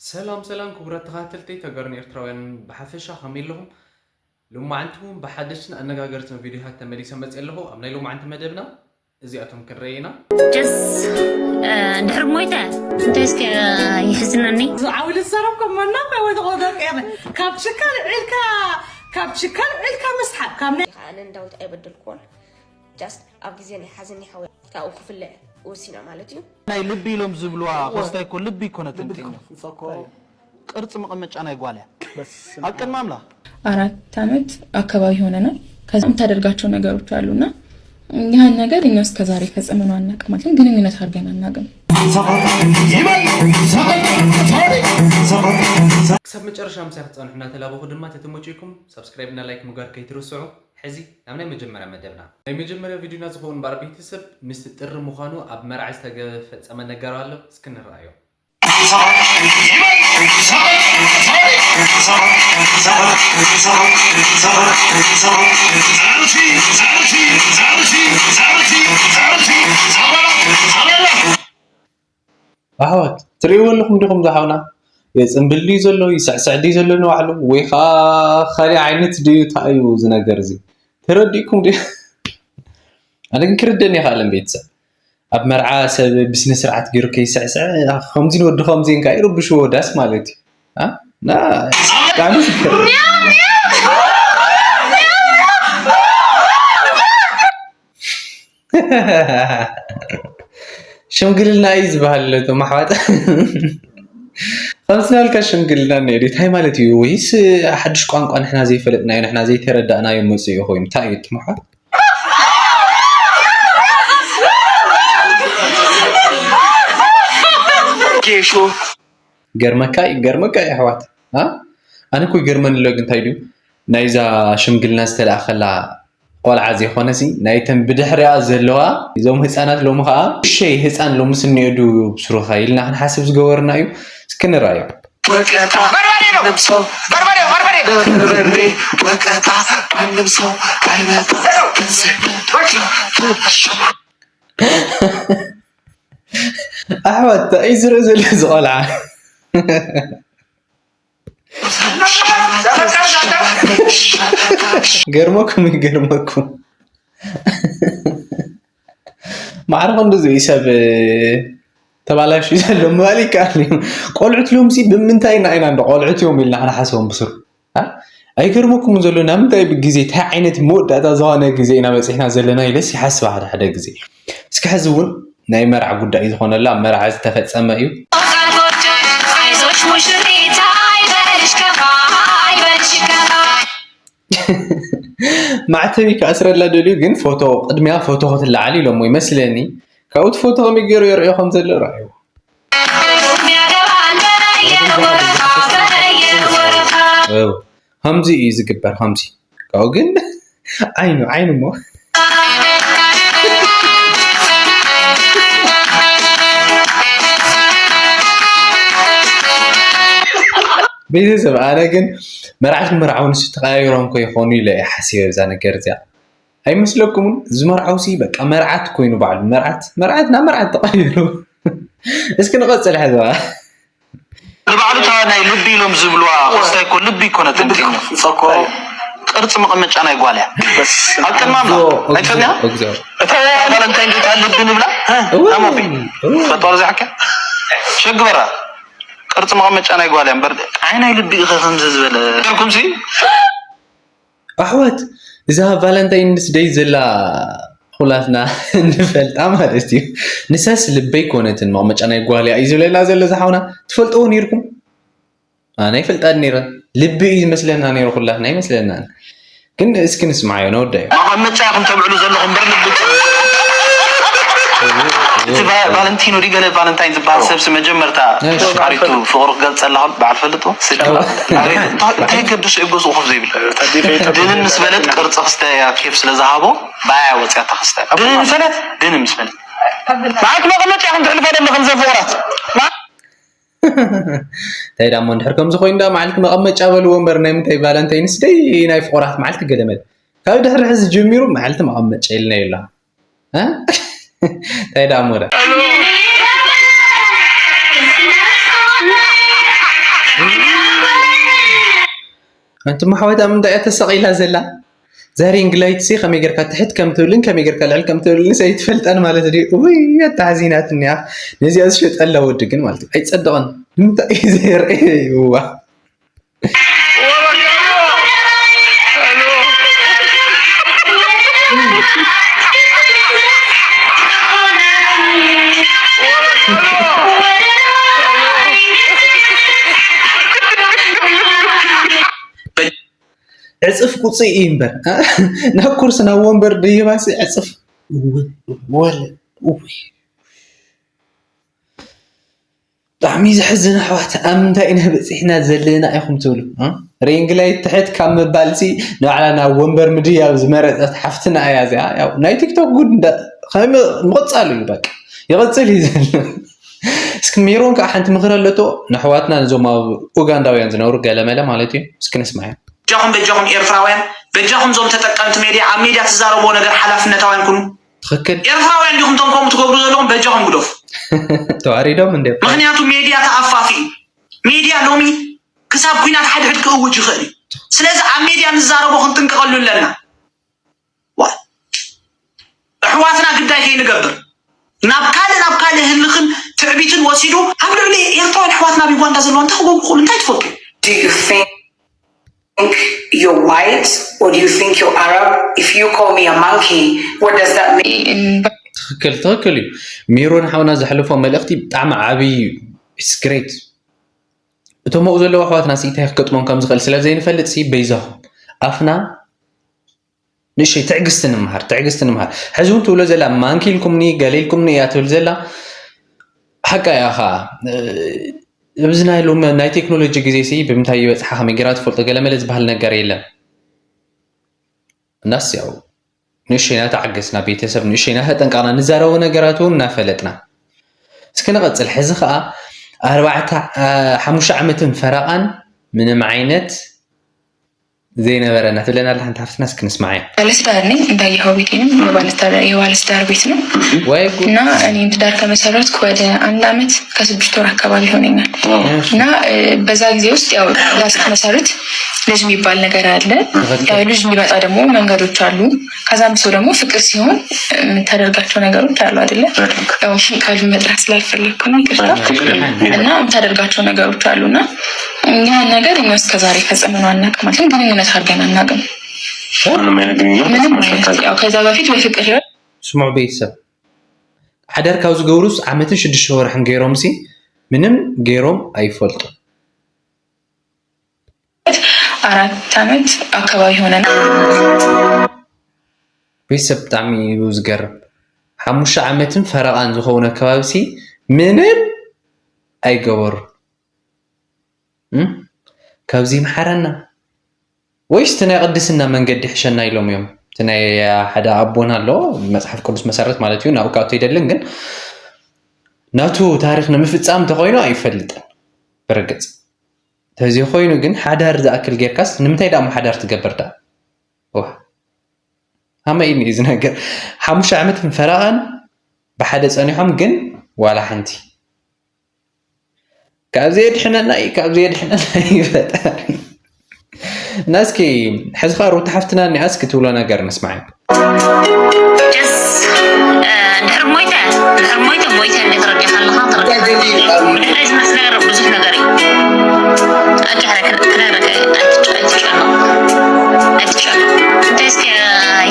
ሰላም ሰላም ክቡራት ተኸታተልቲ ተጋሩን ኤርትራውያን ብሓፈሻ ከመይ ኣለኹም? ሎማዓንቲ እውን ብሓደሽትን ኣነጋገርትን ቪድዮታት ተመሊሰ መፅእ ኣለኹ። ኣብ ናይ ሎማዓንቲ መደብና እዚኣቶም ክንርኢ ኢና። ጀስ እንድሕር ሞይተ እንታይ እስከ ይሕዝነኒ። ዓው ልዛረብ ከም መናኸ ወይ ተቆደር ቀረ ካብ ችካል ዕልካ ካብ ችካል ዕልካ መስሓብ ካብ ናይ ኣነ እንዳውት ኣይበደልኩዎን just ኣብ ግዜ ናይ ሓዘን ሓወ ካብኡ ክፍለ ወሲና ማለት እዩ። ናይ ልቢ ኢሎም ዝብልዋ ኮስታይ እኮ ልቢ ይኮነትን ጤና ቅርፂ መቐመጫ ናይ ጓል እያ ኣብ ቅድሚ ኣምላኽ አራት ዓመት አካባቢ ሆነናል። ከዛ የምታደርጋቸው ነገሮች አሉና ያን ነገር እኛ እስከዛሬ ፈጽመነው አናውቅም፣ ማለት ግን ግንኙነት አድርገን አናውቅም። ክሳብ መጨረሻ ምሳይ ክትፀንሑ እናተላበኹ ድማ ተተመችኩም ሳብስክራይብ እና ላይክ ምግባር ከይትርስዑ። ሕዚ ናብ ናይ መጀመርያ መደብና ናይ መጀመርያ ቪድዮና ዝኸውን እምበኣር ቤተሰብ ምስቲ ጥሪ ምዃኑ ኣብ መርዓ ዝተፈጸመ ነገር ኣሎ እስኪ ንረኣዮ። ኣሕዋት ትርእይዎ ኣለኹም ዲኹም ዝሓውና የፅንብል ድዩ ዘሎ ይስዕስዕ ድዩ ዘሎ ንባዕሉ ወይ ከዓ ካሊእ ዓይነት ድዩ እንታይ እዩ እዚ ነገር እዚ ተረዲእኩም ድዩ ኣነ ግን ክርደን ይኽኣለን ቤተሰብ ኣብ መርዓ ሰብ ብስነ ስርዓት ገይሩ ከይስዕስዕ ከምዚ ንወዲ ከምዚ እንካ ይርብሽዎ ዳስ ማለት እዩ ና ብጣዕሚ ዝገርም ሽምግልና እዩ ዝበሃል ለቶም ኣሕዋት ከምዚ ናልካ ሽምግልና እኒኦ ድዩ እንታይ ማለት እዩ ወይስ ሓድሽ ቋንቋ ንሕና ዘይፈለጥናዮ ንሕና ዘይተረዳእናዮ መፅኡ ኮይኑ እንታይ እዩ ትምሓር ጌሾ ገርመካ እዩ ገርመካ እዩ ኣሕዋት ኣነ እኮ ይገርመኒ ኣሎ ግን እንታይ ድዩ ናይዛ ሽምግልና ዝተለኣኸላ ቆልዓ ዘይኮነሲ ናይተን ብድሕሪኣ ዘለዋ እዞም ህፃናት ሎሚ ከዓ እሸይ ህፃን ሎሚ ስኒኦ ዱ ብስሩኻ ኢልና ክንሓስብ ዝገበርና እዩ እስኪ ንራዮ ወቀጣ ልምሶ በርበሬ በርበሬ በርበሬ ወቀጣ ልምሶ ቀይመጣ ኣሕዋት እንታይ እዩ ዝርኢ ዘሎ እዚ ቆልዓ ገርመኩም ይገርመኩም ማዕረ ክንድዚ እዩ ሰብ ተባላሽ እዩ ዘሎ ምባል ይከኣል እዩ ቆልዑት ሎም ሲ ብምንታይ ኢና ኢና እንዶ ቆልዑት እዮም ኢልና ክንሓስቦም ብስሩ ኣይገርመኩም ዘሎ ናብ ምንታይ ግዜ እንታይ ዓይነት መወዳእታ ዝኾነ ግዜ ኢና በፂሕና ዘለና ኢለስ ይሓስብ ሓደ ሓደ ግዜ እስኪ ሕዚ እውን ናይ መርዓ ጉዳይ ዝኾነላ መርዓ ዝተፈፀመ እዩ አይዞሽ ሙሽሪት አይበልሽ ከፋ አይበልሽ ከፋ ማዕተብ ከኣስረላ ደልዩ ግን ፎቶ ቅድሚያ ፎቶ ክትለዓል ኢሎሞ ይመስለኒ ካብኡቲ ፎቶ ከመይ ገይሩ የርእዮ ከም ዘሎ ረኣዩ ከምዚ እዩ ዝግበር ከምዚ ካብኡ ግን ዓይኑ ዓይኑ እሞ ቤተሰብ ኣነ ግን መርዓትን መርዓውን ስ ተቀያይሮም ከይኮኑ ኢለ እየ ሓሲበ እዛ ነገር እዚኣ ኣይመስለኩምን ዝመርዓው ሲ በቃ መርዓት ኮይኑ ባዕሉ መርዓት መርዓት ናብ መርዓት ተቀይሩ እስኪ ንቀፅል ሕዚ ንባዕሉ እታ ናይ ልቢ ኢሎም ዝብልዋ ኮስታይ እኮ ልቢ ይኮነትን ዲኖ እኮ ቅርፂ መቐመጫ ናይ ጓል እያ ኣብ ቅድሚ ኣምላኽ ኣይትፈልያ እታ ቫለንታይን ዲታ ልቢ ንብላ ኣሞቢ ፈጣሪ ዝሓከ ሸግበራ ቅርፂ መቐመጫ ናይ ጓል እያ እምበር ዓይናይ ልቢ ኢኸ ከምዚ ዝበለ ኩም ሲ ኣሕዋት እዛ ቫለንታይንስ ደይ ዘላ ኩላትና ንፈልጣ ማለት እዩ ንሳስ ልበይ ኮነትን መቕመጫ ናይ ጓል እያ እዩ ዝብለና ዘሎ ዝሓውና ትፈልጥዎ ነይርኩም ኣነ ይፈልጣ ነይረ ልቢ እዩ ዝመስለና ነይሩ ኩላትና ይመስለና ግን እስኪ ንስማዓዮ ነወዳዮ መቐመጫ ኢኹም ተብዕሉ ዘለኹም በር ልቢ እቲ ቫለንቲኖ ዲ ገለ ቫለንታይን ዝበሃል ሰብሲ መጀመርታ ፍቃሪቱ ፍቅሩ ክገልፀላ በዓል ፈልጦ እንታይ ገብር ሸ ገዝኡ ከም ዘይብል ድንን ምስ በለት ቅርፂ ክስተ እያ ኬፍ ስለ ዝሃቦ ብኣያ ወፅያ ተክስተ ድንን ምስ በለት ድንን ምስ በለት መዓልቲ መቐመጫ ከም ትሕልፋ ደለ ከም ዘፍቅራት እንታይ ዳሞ እንድሕር ከምዚ ኮይኑ ዳ መዓልቲ መቐመጫ በልዎ እምበር ናይ ምንታይ ቫለንታይንስ ደይ ናይ ፍቁራት መዓልቲ ገለመለ ካብ ድሕሪ ሕዚ ጀሚሩ መዓልቲ መቐመጫ ኢልና የላ እንታይ ደኣ እሞ ደኣ ኣንቱም ኣሕዋት ኣብ ምንታይ እያ ተሰቒላ ዘላ? እዛ ሪንግ ላይት ሲ ከመይ ጌርካ ትሕት ከም ትብልን ከመይ ጌርካ ልዕል ከም ትብልን ሲ ኣይትፈልጣን ማለት ድዩ? ውይ ኣታ ሓዚናትኒ ኣፍ። ነዚኣ ዝሸጠላ ወዲ ግን ማለት እዩ ኣይጸድቕን። ንምንታይ እዩ ዘየርእይዋ? ዕፅፍ ቁፅእ እዩ እምበር ናብ ኩርሲ ናብ ወንበር ድይባሲ ዕፅፍ ወለ ብጣዕሚ ዘሕዝን ኣሕዋት ኣብ ምንታይ ኢና በፂሕና ዘለና ኢኹም ትብሉ ሪንግ ላይ ትሕት ካብ ምባልሲ ንባዕላ ናብ ወንበር ምድያብ ዝመረፀት ሓፍትና እያ እዚኣ ናይ ቲክቶክ ጉድ ምቕፃሉ እዩ በቃ ይቕፅል እዩ ዘሎ እስኪ ሜሮን ከዓ ሓንቲ ምኽሪ ኣለቶ ንኣሕዋትና ነዞም ኣብ ኡጋንዳውያን ዝነብሩ ገለመለ ማለት እዩ እስኪ ንስማያ በጃኹም በጃኹም ኤርትራውያን በጃኹም ዞም ተጠቀምቲ ሜድያ ኣብ ሜድያ ትዛረብዎ ነገር ሓላፍነታውያን ኩኑ ትኽክል። ኤርትራውያን ዲኹም ቶም ከምኡ ትገብሩ ዘለኹም በጃኹም ግደፉ። ተዋሪዶም እንደ ምክንያቱ ሜድያ ተኣፋፊ እዩ። ሜድያ ሎሚ ክሳብ ኩናት ሓድሕድ ክእውጅ ይኽእል እዩ። ስለዚ ኣብ ሜድያ ንዛረቦ ክንጥንቀቐሉ ኣለና። ዋ ኣሕዋትና ግዳይ ከይንገብር ናብ ካልእ ናብ ካልእ ህልኽን ትዕቢትን ወሲዱ ኣብ ልዕሊ ኤርትራውያን ኣሕዋትና ኣብ ዩጋንዳ ዘለዋ እንታይ ክገብሩ ክኽእሉ እንታይ ትፈልጡ? Do you think think you're white or do you think you're Arab? If you call me a monkey, what does that mean? ትኽክል ትኽክል እዩ ሚሮን ሓውና ዘሕልፎ መልእኽቲ ብጣዕሚ ዓብይ እዩ it's great እቶም ኣብኡ ዘለዉ ኣሕዋትና ሲ እንታይ ክገጥሞም ከም ዝኽእል ስለ ዘይንፈልጥ ሲ በይዛኹም ኣፍና ንእሽተይ ትዕግስቲ ንምሃር ትዕግስቲ ንምሃር ሕዚ እውን ትብሎ ዘላ ማንኪ ኢልኩምኒ ገለ ኢልኩምኒ እያ ትብል ዘላ ሓቃ እያ ከዓ ኣብዚ ናይ ሎም ናይ ቴክኖሎጂ ግዜ ሲ ብምንታይ ይበፅሓ ከመይ ጌራ ትፈልጦ ገለመለ ዝበሃል ነገር የለን እናስ ያው ንእሽተይ እናተዓገስና ቤተሰብ ንእሽተይ እናተጠንቀቕና ንዛረቦ ነገራት እውን እናፈለጥና እስኪ ንቐፅል ሕዚ ከዓ ኣርባዕተ ሓሙሽተ ዓመትን ፈረቓን ምንም ዓይነት ዘይነበረ እናትብለና ኣላ ሓንቲ ሓፍትና እስኪ ንስማዓያ። ባለትዳር ነኝ። እንዳየኸው ቤቴንም የባለትዳር ቤት ነው። ወይ ጉድ! እና እኔም ትዳር ከመሰረትኩ ወደ አንድ አመት ከስድስት ወር አካባቢ ሆነኛል። እና በዛ ጊዜ ውስጥ ያው ትዳር ስትመሰርት ልጅ የሚባል ነገር አለ። ያው ልጅ የሚመጣ ደግሞ መንገዶች አሉ። ከዛም ብሶ ደግሞ ፍቅር ሲሆን የምታደርጋቸው ነገሮች አሉ አይደለ? ያው ቃሉን መጥራት ስላልፈለግኩ ነው፣ ይቅርታ። እና የምታደርጋቸው ነገሮች አሉ እና ያን ነገር እኛ እስከዛሬ ፈጽመነው አናውቅም፣ ማለት ግንኙነት አድርገን አናውቅም። ምንም አይነት ግንኙነት ምንም አይነት ያው ከዛ በፊት በፍቅር ህይወት ስምዑ ቤተሰብ ሓዳር ካብ ዝገብሩስ ዓመትን ሽዱሽተ ወርሕን ገይሮም ሲ ምንም ገይሮም ኣይፈልጡ። አራት ዓመት አካባቢ ሆነን። ቤተሰብ ብጣዕሚ እዩ ዝገርም። ሓሙሽተ ዓመትን ፈረቓን ዝኸውን ኣከባቢ ሲ ምንም ኣይገበሩ። ካብዚ ይምሓረና ወይስ እቲ ናይ ቅድስና መንገዲ ይሕሸና ኢሎም እዮም? እቲ ናይ ሓደ ኣቦና ኣሎ መፅሓፍ ቅዱስ መሰረት ማለት እዩ ናብኡ ካብቶ ይደልን ግን ናቱ ታሪክ ንምፍፃም እንተኮይኑ ኣይፈልጥን ብርግፅ ተዘይኮይኑ ግን ሓዳር ዝኣክል ጌርካስ ንምንታይ ደኣ ሓዳር ትገብር ደኣ ሃመይ እዩ ዝነገር ሓሙሽተ ዓመት ፈረቓን ብሓደ ፀኒሖም ግን ዋላ ሓንቲ ካብዚ የድሕነና እዩ ካብዚ የድሕነና እዩ ፈጣሪ እና እስኪ ሕዚ ከዓ ሩታ ሓፍትና እኒኣ እስኪ ትብሎ ነገር ንስማዕ ድሕር ሞይተ ድሕር ሞይተ ሞይተ እንደ ተረዲኻ ኣለኻ ተረዲኻ ድሕር ዝመስ ነገር ብዙሕ ነገር እዩ ኣጃሕረ ክነግረካ ኣይትጨነቕ ኣይትጨነቕ እንታይ እስኪ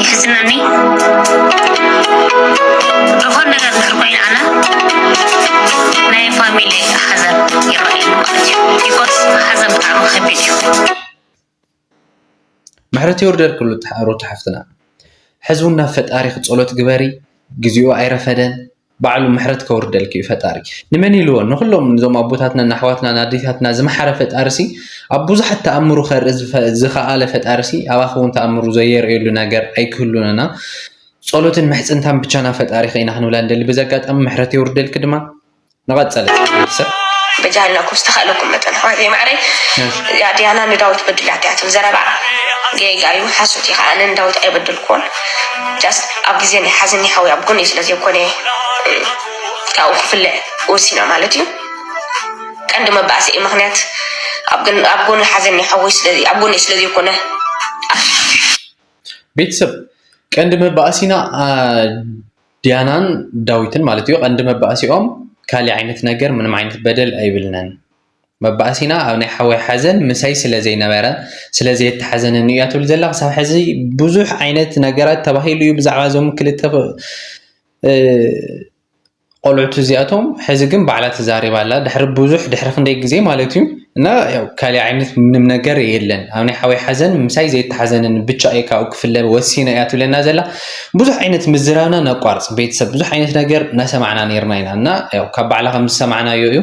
ይሕዝነኒ ዝኾን ነገር ድሕር ኮይኑ ኣነ ናይ ፋሚሊ ሓዘን ይረኣየኒ ማለት እዩ because ሓዘን ብጣዕሚ ከቢድ እዩ ምሕረት የውርደልኪ ሩታ ሓፍትና ሕዚ እውን ናብ ፈጣሪኺ ጸሎት ግበሪ ግዚኡ ኣይረፈደን ባዕሉ ምሕረት ከውርደልኪ እዩ ፈጣሪ ንመን ኢልዎ ንኩሎም እዞም ኣቦታትና ንኣሕዋትና ንኣዴታትና ዝመሓረ ፈጣሪ ሲ ኣብ ብዙሓት ተኣምሩ ከርኢ ዝኸኣለ ፈጣሪ ሲ ኣባኺ እውን ተኣምሩ ዘየርእየሉ ነገር ኣይክህሉን እና ጸሎትን ምሕጽንታን ብቻ ናብ ፈጣሪኺ ኢና ክንብላ ንደሊ በዚ ኣጋጣሚ ምሕረት የውርደልኪ ድማ ንቐጸለ ሰብ በጃልናኩም ዝተኻእለኩም መጠን ኣሕዋተይ ማዕረይ እዚኣ ዲያና ንዳዊት በዲላታ እያ ትብል ዘረባ ጌጋ እዩ ሓሶት እዩ ከዓ ኣነ ንዳዊት ኣይበደልኩዎን just ኣብ ግዜ ናይ ሓዘን ሓዊ ኣብ ጎነይ ስለ ዘይኮነ ካብኡ ክፍለ ወሲና ማለት እዩ ቀንዲ መባእሲ እዩ ምክንያት ኣብ ግን ኣብ ጎኒ ሓዘን ሓወይ ስለ ኣብ ጎኒ ስለ ዘይኮነ ቤተሰብ ቀንዲ መባእሲና ዲያናን ዳዊትን ማለት እዩ። ቀንዲ መባእሲኦም ካሊእ ዓይነት ነገር ምንም ዓይነት በደል ኣይብልናን። መባእሲና ኣብ ናይ ሓወይ ሓዘን ምሳይ ስለ ዘይነበረ ስለ ዘየተሓዘነኒ እያ ትብል ዘላ። ክሳብ ሕዚ ብዙሕ ዓይነት ነገራት ተባሂሉ እዩ ብዛዕባ እዞም ክልተ ቆልዑት እዚኣቶም። ሕዚ ግን ባዕላ ተዛሪባ ኣላ ድሕሪ ብዙሕ ድሕሪ ክንደይ ግዜ ማለት እዩ። እና ያው ካሊእ ዓይነት ምንም ነገር የለን ኣብ ናይ ሓወይ ሓዘን ምሳይ ዘይተሓዘነኒ ብቻ እየ ካብኡ ክፍለ ወሲነ እያ ትብለና ዘላ። ብዙሕ ዓይነት ምዝራብና ነቋርፅ ቤተሰብ ብዙሕ ዓይነት ነገር እናሰማዕና ነርና ኢና እና ያው ካብ ባዕላ ከም ዝሰማዕናዮ እዩ።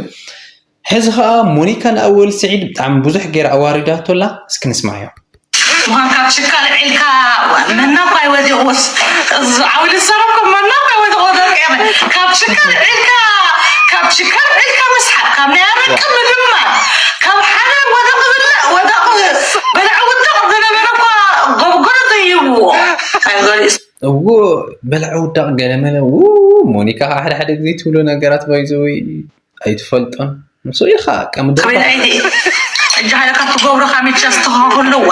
ሕዚ ከዓ ሞኒካ ንኣወል ስዒድ ብጣዕሚ ብዙሕ ገይራ ኣዋሪዳቶ ኣላ። እስኪ ንስማዮ። ምዃን ካብ ሽካል ዕልካ መናኳይ ወዲቑስ ዓውሊ ዝሰረብኩም መናኳይ ወዲቑ ደርቀ ካብ ሽካል ዕልካ ካብ ሽካል ዕልካ መስሓብ ካብ ናይ ኣረቂ ምልማን ካብ ሓላል ወደቕ ዝብላዕ ወደቕ በልዕ ውደቕ ዝነበረ እኳ ጎብጎረ ዘይብዎ ኣይገሊስ እዎ በልዐ ውዳቕ ገለመለ ው ሞኒካ ከዓ ሓደ ሓደ ግዜ ትብሎ ነገራት ባይዘወይ ኣይትፈልጦን ንሱ ኢኻ ቀምዶ ከመይ ኣይዲ ሕጂ ሓደ ካብ ትገብሮ ካሚቻ ዝተኸኸለዋ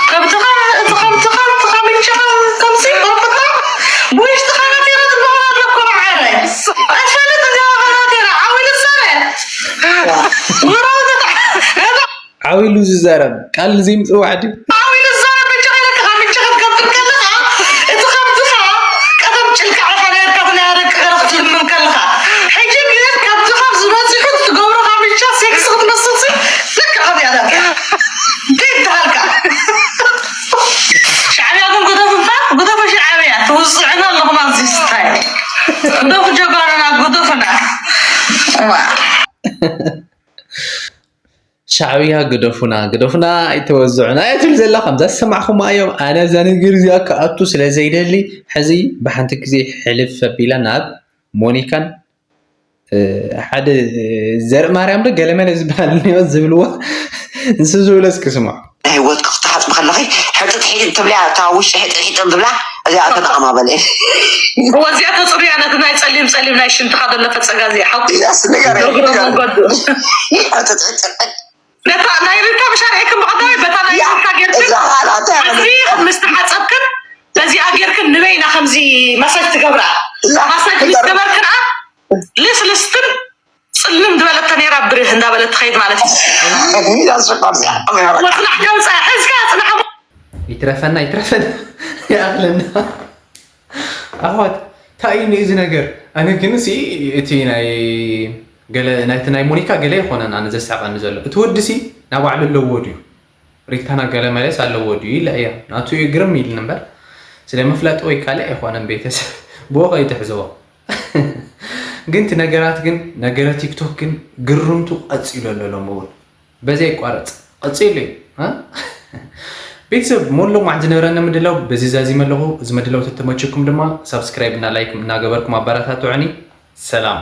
ከብትኻ እቲ ከምትኻ እቲ ካሚቻ ከምሲ ቆርጥታ ብውሽጥኻ ናቴራ ዝበሃል ኣለኮ መዓረ ኣፈልጥ እዚኣ ናቴራ ዓዊል ሰረ ዓው ኢሉ ዝዛረብ ቃል ዘይምፅዋዕ ድዩ ዓው ኢሉ ዝዛረብ በጃኻ ኢለካ ካብ ምንጭኻ ክትገብር ከለኻ እቲ ከምዚ ኸዓ ቀደም ጭልቃ ኢኻ ነርካ ብናይ ኣረቂ ገለ ክትልምን ከለኻ ሕጂ ግን ካብዚ ካብ ዝበፂሑ ትገብሮ ካብ ምንጫ ሴክስ ክትመስል ሲ ልክ ከምያ ዳርካ እንታይ ይበሃልካ ሻዕብያ ግን ጉደፉ እምበር ጉደፉ ሻዕብያ ትውፅዕና ኣለኹም ኣብዚ ስታይ ጉደፉ ጀጋኑና ጉደፉና እዋ ሻዕብያ ግደፉና ግደፉና ኣይተወዝዑና እያ ትብል ዘላ ከምዛ ዝሰማዕኹማ እዮም ኣነ እዛ ንግር እዚኣ ክኣቱ ስለ ዘይደሊ ሕዚ ብሓንቲ ግዜ ሕልፍ ኣቢላ ናብ ሞኒካን ሓደ ዘርኢ ማርያም ዶ ገለመለ ዝበሃል እኒኦ ዝብልዋ ንሱ ዝብሎ እስኪ ስምዖ ናይ ህይወትኪ ክትሓፅቢ ከለኺ ሕጥጥ ሒጥጥ ትብልያ እታ ውሽጢ ሕጥጥ ሒጥጥ ትብላ እዚኣ ተጠቐማ በለ እወ እዚኣ ተፅርያ ነቲ ናይ ፀሊም ፀሊም ናይ ሽንትኻ ዘሎ ፈፀጋ እዚኣ ሓውቂ ንገር እግረ መንገዱ ሕጥጥ ሕጥጥ ነታ ናይ ሪታ ብሻርዒክን ብቐዳማይ በታ ናይ ሪታ ጌርክን እዛ ቃላታ ሕዚ ምስ ተሓፀብክን በዚኣ ጌርክን ንበይና ከምዚ ማሳጅ ትገብራ ማሳጅ ምስ ገበርክንኣ ልስልስትን ፅልም ዝበለተ ነይራ ብርህ እንዳበለት ትኸይድ ማለት እዩ ያስፈቃዚያ ወፅናሕ ከምፃ ሕዝካ ፅናሕ ይትረፈና ይትረፈና ይኣኽለና ኣሕዋት እንታይ እዩ እዚ ነገር ኣነ ግን ሲ እቲ ናይ ገለ ናይቲ ናይ ሞኒካ ገለ ይኮነን ኣነ ዘሳቀኒ ዘሎ እቲ ወዲ ሲ ናብ ባዕሉ ኣለዎ ድዩ ሪታና ገለ መለስ ኣለዎ ድዩ ኢለ እያ ናቱ እዩ ግርም ኢልን እምበር ስለ መፍለጢ ወይ ካልእ ኣይኮነን ቤተሰብ ብኡ ከይትሕዝዎ ግን እቲ ነገራት ግን ነገረ ቲክቶክ ግን ግርምቱ ቀፂሉ ኣሎ ሎም እውን በዚ ኣይቋረፅ ቀፂሉ እዩ እ? ቤተሰብ ሞሎም ዋሕዚ ዝነበረና ምድላው በዚ ዛዚመ ኣለኹ እዚ ምድላው ተተመችኩም ድማ ሳብስክራይብ እና ላይክ እናገበርኩም ኣበረታትዑኒ ሰላም